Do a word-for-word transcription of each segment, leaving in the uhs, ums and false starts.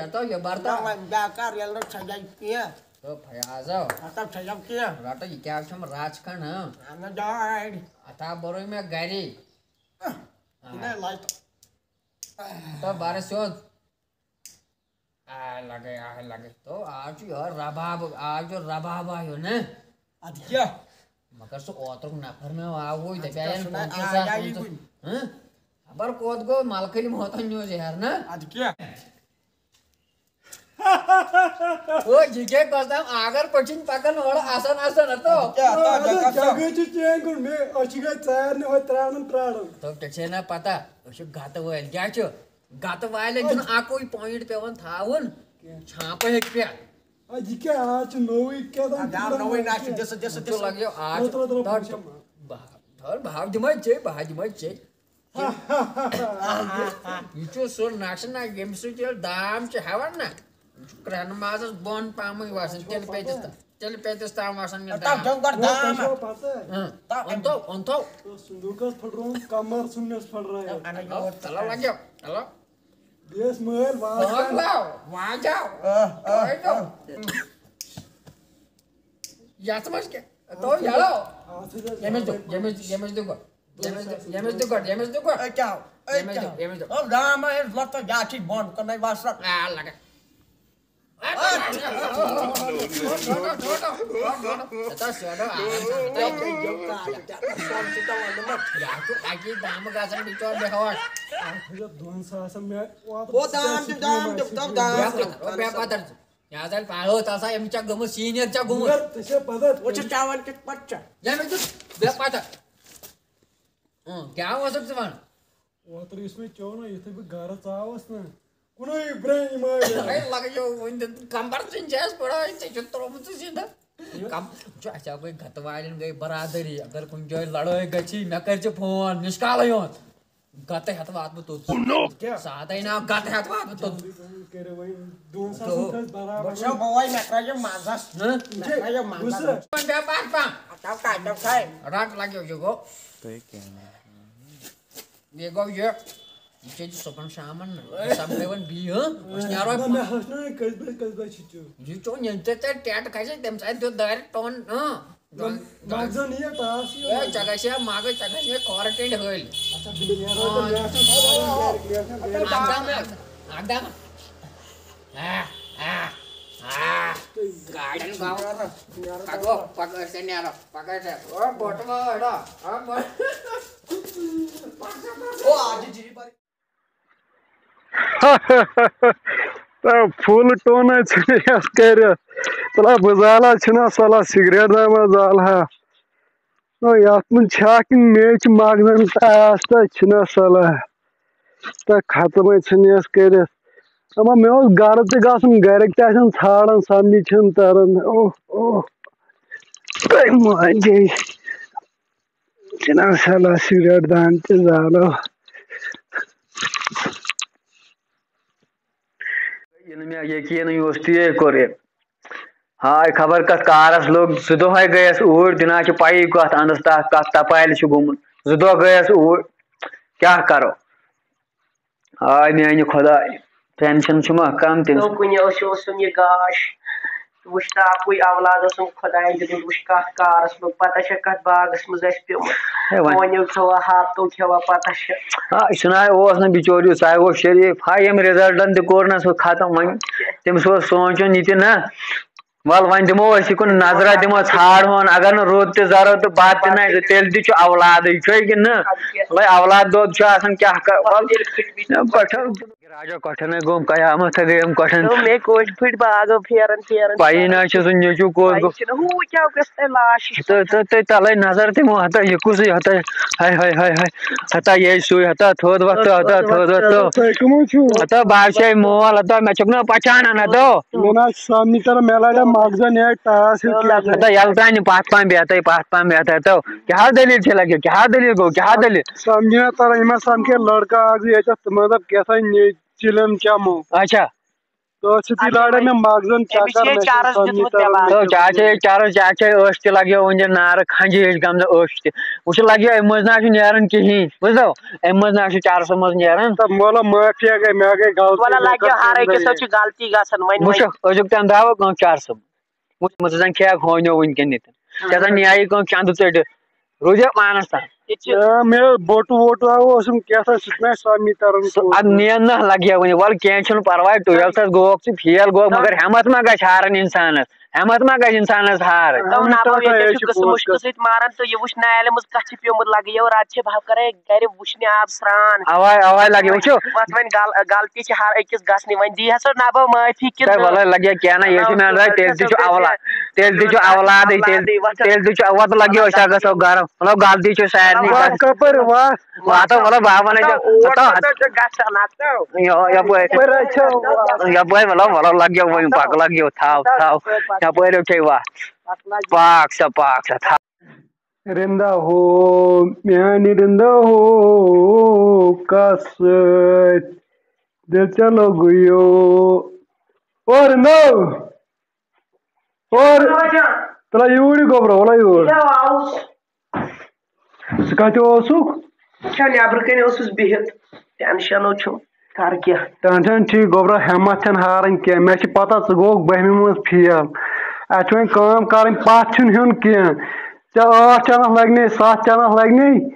ہتو یہِ بَرتا۔ نہ، وۄنۍ بیٛاکھ کَر، ییٚلہِ نہٕ چھَجے کینٛہہ۔ تو فیاضو۔ ہتو چھَجو کینٛہہ۔ رَٹو یہِ کیٛاہ چھُم رَژھ کھنٛڈ، ہاں؟ اَنہٕ ڈاے۔ اَتھا بوٚرُے مےٚ گَری۔ اَہہ، یہِ نَے لَچھ۔ تو بَرٕ سیوٚد۔ آے لَگے، آے لَگے۔ تو آز چھُ یِہوٚے رباب، آز چھُ رباب آیو نا۔ اَدٕ کیٛاہ؟ مگر سُہ اوترُک نفر مےٚ آوُے، اَدٕ دَپے کیٛاہ یَن چھُنہ پٕنٛژٕہ ساس آے یہِ پٕنٛژٕہ۔ کُنہِ؟ ہہ؟ خبر کوٚت گوٚو، مَلکہٕ یِم ہوتَن نیوٗ زہر نا۔ اَدٕ کیٛاہ؟ او، یہِ کیٛاہ گۄژھ تام آگر پٲٹھۍ چھِنہٕ پَکان اورٕ اَسان اَسان، ہَتو۔ اَدٕ کیٛاہ، اَدٕ اَدٕ کیٛاہ، جگہٕ چھُ چینج کوٚرمُت، مےٚ، أسۍ چھِ گٔے ژارنہِ ہۄتہِ ترٛاونَن پرٛاران۔ تو ژےٚ چھے نہ پَتہ، أسۍ چھِ گَتہٕ وٲلۍ، کیٛاہ چھُ؟ گَتہٕ والٮ۪ن چھُنہٕ اَکُے point پٮ۪وان تھاوُن، کینٛہہ۔ چھانٛپہٕ ہیٚکہِ پٮ۪تھ۔ اَدٕ یہِ کیٛاہ، آز چھُ نوٚوُے کیٛاہ تام اَدٕ آو نوٚوُے نہ، چھُ دِسہٕ، دِسہٕ، ترٛوو، دِسہٕ۔ ترٛوو، لَگیو آز۔ ترٛوو، ترٛوو، ترٛوو، ترٛوو، پونٛسہٕ۔ بہٕ، بہٕ، بہٕ ہاوٕ دِمَے ژےٚ، بہٕ ہاوٕ دِمَے ژےٚ۔ یہِ چھُ سُہ نقشہٕ نہ، ییٚمہِ سۭتۍ ییٚلہِ دام چھِ ہٮ۪وان نہ، یہِ چھُ کرٛٮ۪نہٕ مازَس بۄن پَہمٕے وَسان، تیٚلہِ پیٚتِس تام، تیٚلہِ پیٚتِس تام وَسان یہِ تَتھ دام۔ دیُن گۄڈٕ دام۔ تۄہہِ چھوا پَتہ؟ اۭں، تۄہہِ اوٚن تو، اوٚن تو۔ سُہ صندوٗقَس پھٕٹرووُن کَمر، سُہ مےٚ پھٕٹرایو۔ اَنو یور۔ چلو لَگیو، چلو۔ بیٚیہِ ٲسۍ مٲلۍ واز کھٮ۪وان۔ واجاو۔ آ، آ، آ۔ یَتھ منٛز کیٛاہ؟ تو یَلو۔ اَتھ سۭتۍ ٲسۍ ییٚمِس دیُن، ییٚمِس، ییٚمِس دیُن گۄڈٕ۔ ییٚمِس دیُن، ییٚمِس دیُن گۄڈٕ، ییٚمِس دیُن گۄڈٕ۔ اے کیٛاہ؟ اے ییٚمِس دیُن، کیٛاہ؟ ییٚمِس دیُن۔ او، دام ہے لۄکُٹ، یہِ چھِ بۄن کُنَے وَسان۔ آ، لَگا۔ اَتھ چھِ اَکی دامہٕ گژھان بِچور بے ہوش۔ اَتھ چھِ دۄن ساسَن مےٚ واتُن۔ او، دام دِ، دام دِ، دَپ دام۔ بے پَتَر، بے پَتَر۔ یہِ حظ آسہِ پَتہٕ، تَس آسہِ أمِس چھا گوٚمُت، سیٖنیَر چھا گوٚمُت۔ مگر ژےٚ چھےٚ پَتہ۔ وۄنۍ چھِ چٮ۪وان کِتھ پٲٹھۍ چھِ؟ ییٚمِس دیُت، بے پَتَر۔ اۭں، کیٛاہ اوسُکھ ژٕ وَنان؟ اوترٕ یُس مےٚ چیوٚو نہ، یُتھُے بہٕ گَرٕ ژاوُس نہ، کُنُے اِبراہیم آیو۔ ہے، لَگیو وۄنۍ دیُن، کَمبَر سٕنٛدۍ چھِ اَسہِ پَڑھٲے، ژےٚ چھُتھ ترٛوومُت ژٕ سیٖدھا۔ کَم-، وٕچھ، اَسہِ ہا گٔے گَتہٕ والٮ۪ن گٔے برادٔری، اگر کُنہِ جایہِ لَڑٲے گژھی، مےٚ کٔرۍ زِ فون، مِس کالٕے یوت۔ گَتہٕ ہٮ۪تھ واتہٕ بہٕ توٚت۔ Oh no! کیٛاہ؟ سادَے نا، گَتہٕ ہٮ۪تھ واتہٕ بہٕ توٚت۔ جلدی پَہَن کٔرِو وۄنۍ، دۄن ساسَن تھٲوِس برابر۔ وٕچھو، بوے، مےٚ ترٛٲیِو مَزَس۔ ہہ؟ مےٚ ترٛٲیِو مَزَس۔ وٕچھ۔ وۄنۍ بیٚہہ پَتھ پَہَن۔ اَتھ آو کَتٮ۪و ساے۔ رَٹ لَگیو یہِ گوٚو۔ تُہۍ کیٛاہ؟ یہِ گوٚو یہِ۔ یہِ چھِ أسۍ صُبحن شامن نہ۔ أسۍ سَمکھے وۄنۍ بیٚیہِ، ہہ؟ أسۍ نیرو۔ نہ، مےٚ ہیوٚچھ نہ وۄنۍ کٔژِ بَجہِ، کٔژِ بَجہِ چھِ ژےٚ۔ یہِ چون ییٚمہِ ژےٚ تَتہِ ٹٮ۪نٛٹ کھسہِ، تَمہِ ساتہٕ دیُت دارِ ٹوٚن، ہہ؟ مَ-، مَغزن یہِ ٹاس یہِ۔ ہے، ژےٚ گژھِ ہا مَغٕز، ژےٚ گژھِ ہا quarantine ہٲلۍ۔ اچھا، بہٕ نیرو تہٕ مےٚ آسن سارن گرِکۍ، مےٚ آسن گرِکۍ۔ اَکھ دَم، اَکھ دَم۔ آ، آ، آ۔ گاڑٮ۪ن گاوَن۔ پَکو، پَکو، أسۍ تہِ نیرو۔ پَکو أسۍ تہِ۔ او، بوٹہٕ وٲلۍ، او۔ او، بوٹہٕ۔ او، آ، جی، جی، جی، پَکھ۔ تہٕ فُل ٹونَے ژھٕنہِ یَتھ کٔرِتھ۔ تَلہ بہٕ زالہٕ ہا، چھِنہ صلاح سِگریٹ دامہ زالہٕ ہا۔ نہ، یَتھ منٛز چھا کِنہٕ مے چھِ مَغزَن ٹاس تہٕ چھِنہ صلاح۔ تہٕ ختمٕے ژھٕنہِ یَس کٔرِتھ۔ اَما مےٚ اوس گَرٕ تہِ گژھُن، گَرِکۍ تہِ آسَن ژھانٛڈان، سَمجھی چھِنہٕ تَران۔ اوہ، اوہ۔ تۄہہِ ماجے۔ چھِنہ صلاح سِگریٹ دام تہِ زالو۔ ییٚلہِ مےٚ یقیٖنٕے اوس، تی کوٚر أمۍ۔ ہاے خبر کَتھ کارَس لوٚگ، زٕ دۄہ ہاے گٔیَس اوٗرۍ، دِنا چھِ پَیی کَتھ اَنٛدَس تَتھ، کَتھ تَپالہِ چھُ گوٚمُت۔ زٕ دۄہ گٔیَس اوٗرۍ، کیٛاہ کَرو؟ ہاے میٛانہِ خۄداے، ٹٮ۪نشَن چھُ ما کَم تٔمِس؟ تِم کُنہِ اوس، اوسُم یہِ گاش، وٕچھ تہٕ اَکُے اولاد اوسُم خۄدایَن دیُتمُت، وٕچھ کَتھ کارَس لوٚگ، پَتہ چھےٚ کَتھ باغَس منٛز آسہِ پیوٚمُت۔ ہے وۄنۍ۔ مونیو کھیوٚوا، ہاپتو کھیوٚوا، پَتہ چھےٚ۔ آ، یہِ چھُنہ، اوس نہٕ بِچور یُتھ، سُہ ہاے اوس شریٖف، ہاے ییٚمۍ رِزَلٹَن تہِ کوٚر نہ سُہ ختم وۄنۍ۔ تٔمِس اوس سونٛچُن یہِ تہِ نہ، وَلہٕ وۄنۍ دِمو أسۍ یہِ کُن نظرہ، دِمو ژھانٛڈہون، اگر نہٕ رُت تہِ زرو تہٕ بَتہٕ تہِ نہ، تیٚلہِ تہِ چھُ اولادٕے، چھُے کِنہٕ نہ؟ وۄنۍ اولاد دود چھُ آسان، کیٛاہ کَر-، وَلہٕ پَٹھو۔ راجا کۄٹھٮ۪ن ہے گوٚو قیامت ہے گٔیَم کۄٹھٮ۪ن۔ دوٚپُم، ہے کوٚٹھۍ پھٕٹۍ باغو پھیران پھیران۔ پَیی نہ چھِ سُہ نیٚچوٗ کوٚت پَیی گوٚو۔ چھِنہٕ، ہُہ کیٛاہ گژھِ تۄہہِ لاش ہِش تہٕ، تہٕ، تہٕ تَلَے نظر تِمو، ہتا یہِ کُسٕے، ہتا، ہاے، ہاے، ہاے، ہاے، ہتا یے سُے، ہتا تھوٚد وۄتھ تہٕ، ہتا تھوٚد وۄتھ تہٕ۔ تُہۍ کٕم حظ چھِو؟ ہتا بادشاہی مول، ہتا مےٚ چھُکھ نہ پہچانان، ہتا۔ مےٚ نہ حظ چھُ سَمجھی تَران، مےٚ لَڑیا مَغزَن یِہوٚے ٹاس ہیوٗ کیٛاہ۔ ہتا یَلہٕ ترٛاونہِ پَتھ پَہَم بیٚہتَے، پَتھ پَہَم بیٚہتَے، ہتا۔ کیٛاہ حظ دٔلیٖل چھےٚ لَگیو، کیٛاہ حظ دٔلیٖل گوٚو، کیٛاہ حظ دٔلیٖل؟ سَمجھی نہ تَران، یِم حظ سَمکھے لٔڑکہٕ اَکھ زٕ ییٚتٮ۪تھ، مطلب، کیٛاہ تام نہِ-، چِلم چَمو۔ اچھا۔ تو چھِ تُہۍ لاران مےٚ مغزن أمِس چکر، چھِ مےٚ چھِ چرس سۄ دیُتمُت میٖٹر تٮ۪بان۔ وَنان۔ تو چاچے، چرس چاچے، ٲش تہِ لگیو وۄنۍ نار، کھنجہِ ہیٚچھ گملہٕ ٲش تہِ۔ وٕچھ، لگیو اَمہِ منٛز نہ چھُ نیران کِہیٖنۍ، بوٗزتھو؟ اَمہِ منٛز نہ چھُ چرسہٕ منٛز نیران۔ تہٕ مولہ معٲفی گٔے، مےٚ گٔے غلطی، تہٕ وۄلہ مےٚ لگیو کٔر ہر أکِس، سۄ چھِ غلطی گژھان۔ وۄنۍ، وٕچھو، وۄنۍ أزیُک تام دراو کانٛہہ چرسہٕ منٛز۔ وٕچھ، ژٕ زن کھیٚکھ ہونیو وٕنکیٚن نِتھ۔ ژےٚ زن نیٛاے کانٛہہ چندٕ ژٔٹِتھ۔ روٗزیا پانس تام۔ ییٚتہِ چھِ آ، مےٚ بوٹہٕ ووٹہٕ ہا اوسُم کینٛہہ تھا، سُہ تہِ نہ آسہِ سۄ میٖٹرن سُہ کوٗت۔ اَدٕ نین نہ لگہِ ہا وُنہِ۔ وَلہٕ کینٛہہ چھُنہٕ پرواے، ٹُویلتھس گوکھ ژٕ فیل گوکھ، مگر ہٮ۪متھ ما گژھِ ہارٕنۍ اِنسانس؟ ہٮ۪متھ ما گژھِ اِنسانس ہارٕنۍ؟ تِم اہن، نہ تَوے ییٚتہِ یہِ چھُ چھُ قٕسم پوٚز مُشکِل کَتھ۔ سۭتۍ ماران تہٕ یہِ وٕچھ نالہِ منٛز کَتھ چھِ پیومُت لگہِ یو راتہٕ چھِ بہٕ کرے گرِ وٕچھنہِ آب سرٛان۔ اَوَے، اَوَے لگہِ، وٕچھِو۔ وَتھ وۄنۍ غل-، غلطی چھِ ہر أکِس گژھنہِ، وۄنۍ دی ہسا نہ بہٕ معٲفی کِنہٕ تہٕ نہ؟ وَلہٕ لگہِ کینٛہہ نہ، یہِ چھُ نہ، میٛانہِ راے، تیٚلہِ تہِ چھُ اولاد، تیٚلہِ تہِ چھُ اولادٕے، تیٚلہِ، تیٚلہِ تہِ چھُ، وَتہٕ لگہِ أسۍ ہا گژھو گرم۔ مطلب، غلطی چھِ سارنٕے وَتھ گژھان۔ کَپٲرۍ وَتھ؟ واتو، مطلب، بہٕ وَنَے ژےٚ، اور ہَتو، ہَتو۔ کَتھ چھِ گژھان، ہَتو؟ یہِ، یَپٲرۍ۔ یَپٲرۍ حظ چھِ یَپٲرۍ، مطلب، مطلب، لَگیو وۄنۍ، پَکھ لَگیو، تھاو، تھاو۔ یَپٲرۍ حظ چھے وَتھ۔ پَکھ سا، پَکھ سا، تھاو۔ رِندا ہو، میٛانہِ رِندا ہو، کَس سۭتۍ دِل ژےٚ لوٚگُیو؟ او رِندا! اور ترٛا یوٗرۍ گوٚبرا، وَلا یوٗر۔ ژٕ کَتہِ اوسُکھ؟ اچھا، نٮ۪برٕ کَنہِ اوسُس بِہِتھ، ٹٮ۪نشَنو چھُم، کَرٕ کیٛاہ؟ ٹٮ۪نشَن چھی گوٚبرا، ہٮ۪مَتھ چھَنہٕ ہارٕنۍ کینٛہہ۔ مےٚ چھِ پَتہ ژٕ گوٚوُکھ بٔہمہِ منٛز فیل۔ اَسہِ چھِ وۄنۍ کٲم کَرٕنۍ، پَتھ چھُنہٕ ہیوٚن کینٛہہ۔ ژےٚ ٲٹھ چَنَس لَگنے، سَتھ چَنَس لَگنے،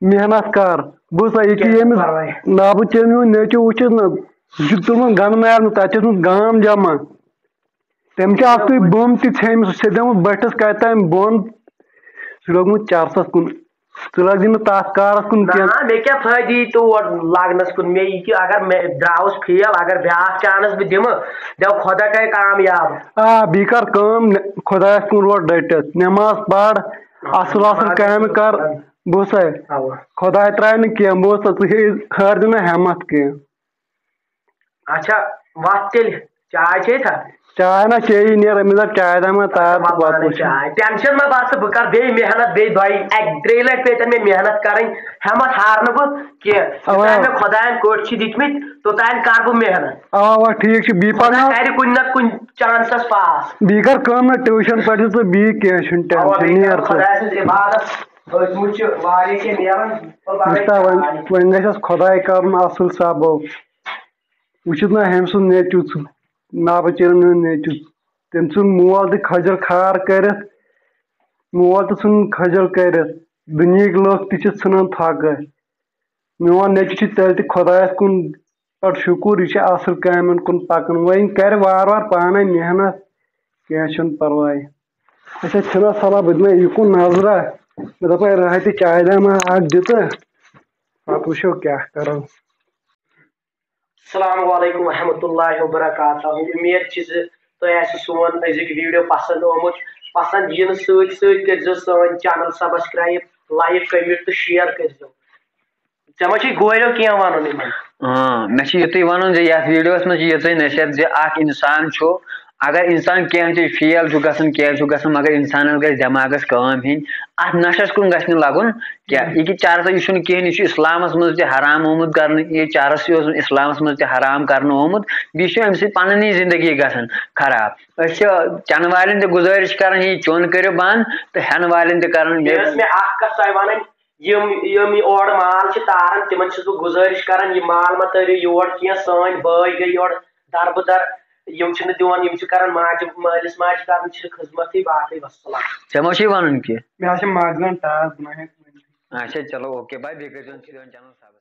محنت کَر۔ بوٗزتھا، یہِ کہِ کینٛہہ ییٚمِس چھُنہٕ پَرواے۔ نابہٕ چیٚنۍ ہیوٚن نیٚچوٗ وُچھِتھ نہ، سُہ چھُ تُلمُت گَنہٕ مارنہٕ، تَتہِ چھُ اوسمُت گام جمع۔ تٔمۍ چھِ اَکھتُے بۄم تہِ ژھیٚنمٕژ، سُہ چھِ دِمُت بٔٹھِس کَتہِ تام بۄن۔ سُہ چھُ لوٚگمُت چرسَس کُن۔ ژٕ لَگزِ نہٕ تَتھ کارَس کُن کینٛہہ۔ نہ، مےٚ کیٛاہ فٲیدٕ یی تور لَگنَس کُن؟ مےٚ یہِ کہِ اگر مےٚ درٛاوُس فیل، اگر بیٛاکھ چانس بہٕ دِمہٕ، دِمہٕ خۄدا کرِ کامیاب۔ آ، بیٚیہِ کَر کٲم، خۄدایَس کُن روٹ ڈٔٹِتھ، نٮ۪ماز پَر، اَصٕل اَصٕل کامہِ کَر۔ بوٗزتھا؟ اَوا۔ خۄداے ترٛایہِ نہٕ کینٛہہ، بوٗزتھا؟ ژٕ ہے ہٲرزِ نہٕ ہٮ۪مَتھ کینٛہہ۔ اچھا، وَتھ تیٚلہِ، چاے چیٚیہِ تھا؟ چاے نہ چیٚیہِ، نیر أمِس زَن چاے دامہ تار تہٕ پَتہٕ وٕچھو۔ چاے۔ ٹینشن مہ بَر ژٕ، بہٕ کَرٕ بیٚیہِ محنت، بیٚیہِ دۄیہِ، اَکہِ ترٛیٚیہِ لَٹہِ پیٚیہِ تَنہٕ مےٚ محنت کَرٕنۍ، ہٮ۪مَتھ ہارٕ نہٕ بہٕ کینٛہہ۔ اَوا۔ یوٚتام مےٚ خۄدایَن کوٚٹھۍ چھِ دِتمٕتۍ، توٚتام کَرٕ بہٕ محنت۔ اَوا، اَوا، ٹھیٖک چھُ۔ بیٚیہِ خۄدا پَرناو۔ کَرِ کُنہِ نَتہٕ کُنہِ چانسَس پاس۔ بیٚیہِ کَر کٲم نہ، ٹیوٗشن پَرِ ژٕ، بیٚیہِ کینٛہہ چھُنہٕ اَوا، ٹینشن، بیٚیہِ نیر کَرٕ ژٕ۔ خۄداے سٕنٛز عبادت، أتھۍ منٛز چھِ واریاہ کینٛہہ نیران۔ وٕچھ تا، وۄنۍ، وۄنۍ گژھٮ۪س خۄداے کَرُن اَصٕل سبب۔ وٕچھِتھ نہ ہُمۍ سُنٛد نیٚچوٗ چھُ، نابہٕ چیرن ہُنٛد نیٚچوٗ چھُ۔ تٔمۍ ژھُن مول تہِ کھٔجر خار کٔرِتھ، مول تہِ ژھُن کھٔجر کٔرِتھ، دُنیہٕکۍ لُکھ تہِ چھِ ژھٕنان تھۄکہٕ۔ میون نیٚچوٗ چھُ تیٚلہِ تہِ خۄدایَس کُن پٮ۪ٹھ شُکُر، یہِ چھُ اَصٕل کامٮ۪ن کُن پَکان۔ وۄنۍ کَرِ وارٕ وارٕ پانَے محنت، کینٛہہ چھُنہٕ پَرواے۔ أسۍ حظ چھِنہ صلاح، بہٕ دِمَے یہِ کُن نظرہ، مےٚ دَپَے راحتہِ چاے دامہ اَکھ دِ تہٕ پَتہٕ وٕچھو کیٛاہ کَرو۔ السلام علیکم ورحمۃ اللہ وبرکاتہ۔ امید چھِ زِ تۄہہِ آسہِ سون أزیُک ویڈیو پسند آمُت۔ پسند یِنہٕ سۭتۍ سۭتۍ کٔرۍزیو سٲنۍ channel subscribe، like، comment تہٕ share کٔرۍزیو۔ ژےٚ ما چھُے گوریو کینٛہہ وَنُن یِمن؟ اۭں، مےٚ چھُ یُتُے وَنُن زِ یَتھ ویڈیوَس منٛز چھِ یِژٕے نصیحت زِ اَکھ اِنسان چھُ، اگر اِنسان کینٛہہ تہِ فیل چھُ گژھان، کینٛہہ چھُ گژھان، مگر اِنسانَس گژھِ دٮ۪ماغَس کٲم ہیٚنۍ، اَتھ نَشَس کُن گژھِ نہٕ لَگُن کینٛہہ۔ یہِ کہِ چرسہٕ یہِ چھُنہٕ کِہیٖنۍ، یہِ چھُ اِسلامَس منٛز تہِ حرام آمُت کرنہٕ، یہِ چرس یہِ اوس اِسلامَس منٛز تہِ حرام کرنہٕ آمُت، بیٚیہِ چھُ اَمہِ سۭتۍ پَنٕنی زندگی گژھان خراب۔ أسۍ چھِ چٮ۪نہٕ والٮ۪ن تہِ گُزٲرِش کران، یہِ چیوٚن کٔرِو بنٛد، تہٕ ہٮ۪نہٕ والٮ۪ن تہِ کران یہِ۔ بیٚیہِ ٲس مےٚ اکھ کتھ تۄہہِ ونٕنۍ، یِم، یِم یہِ اورٕ مال چھِ تاران، تِمن چھُس بہٕ گُزٲرِش کران، یہِ مال مہ تٲرِو یور کینٛہہ، سٲنۍ بٲے گٔے یورٕ دربٕدر، یِم چھِنہٕ دِوان، یِم چھِ کران ماجہِ، مٲلِس ماجہِ کران چھِ خدمتٕے، باقٕے وسلام۔ ژےٚ ما چھُے ونُن کینٛہہ؟ مےٚ حظ چھِ مغزن ٹاس، بہٕ ما ہٮ۪کہٕ ؤنِتھ۔ اچھا، چلو، اوکے، باے، بیٚیہِ کٔرۍزیون چٲنۍ channel subscribe۔